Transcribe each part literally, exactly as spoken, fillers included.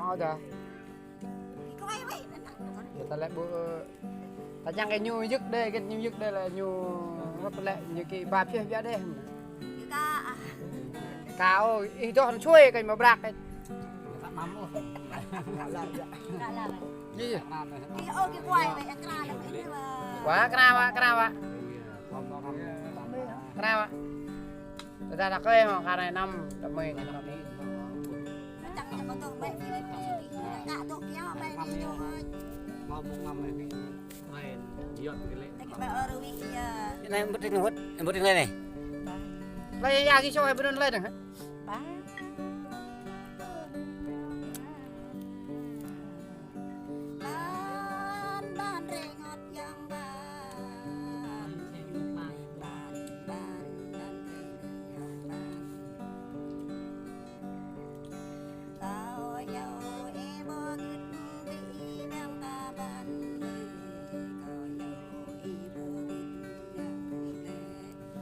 Ơ, dah. Ñu ta lĕ ƀu, ta čang kơ ñu yơk đơi, kơ ñu yơk đơi lĕ ñu, ngă lĕ ñu kơ ba phiah biă đơi. Ka, ơ, ih dŏ čuai kơ mă brak kơ. Ih, ơ, kơ kuai, weh, kra lĕ, weh. Wah, kra wă, kra wă. Kra wă. Tơdah ta kơi hŏ, kra anai năm, đăm mơi. Čang ñu kơ tŏ mĕ Philip, kă tŏ kiaŏ, ƀai ñu ñu. Ngă ƀu ngă mĕ Philip. Lain, yot Philip. Tơdah kơ ƀai ơ rơwĭ ia. Anai ƀu tring hŭt, ƀu tring lain anai. Lain ia gih čô hai ƀu tring lain anai. Ƀai. Ƀan, ƀan rơngot yang ƀan. Ƀan, ƀan, ƀan rơngot yang ƀan. Kâo yua ih ƀu gĭt ƀing ta ƀan. Kâo yua ih ƀu gĭt yang ƀan.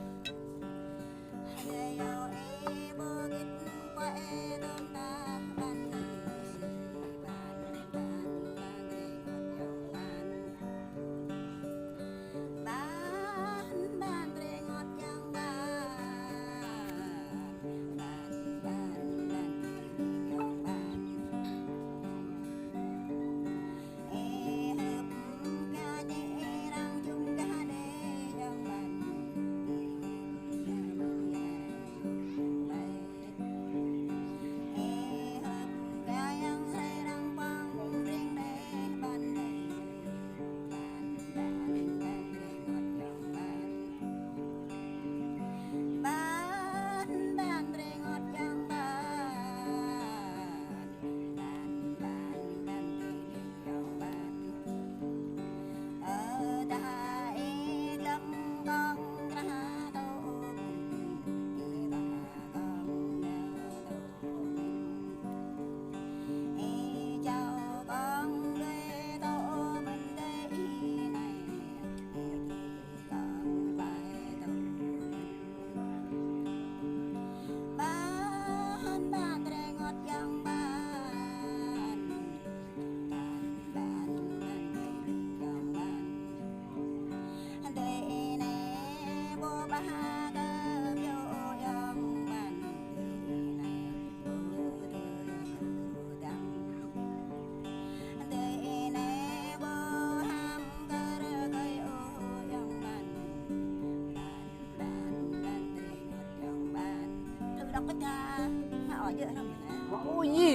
Ôi, yi.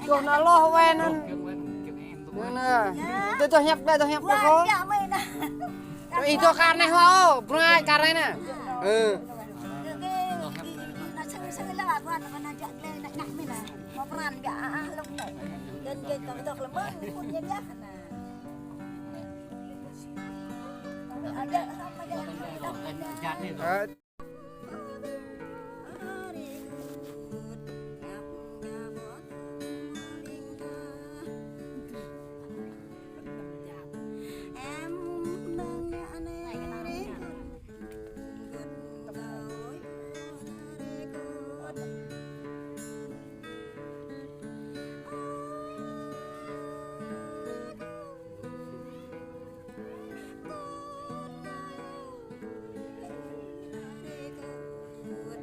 Tuh na loh wai anŭn. Anŭn. Tuh, tuh hiăp đơi, tuh hiăp đơi kơ. Ih, tuh kar anai hŏ, brơi kar anai. Ơ. Ơ.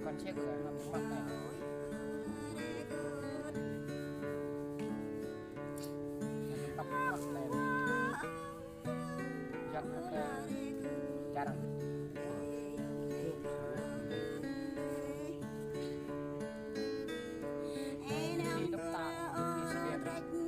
Con chiếc rồi nó bị mắc này. Nó bị mắc này. Giật nó ra. Chả rằng. Thì lúc ta, thì sự việc.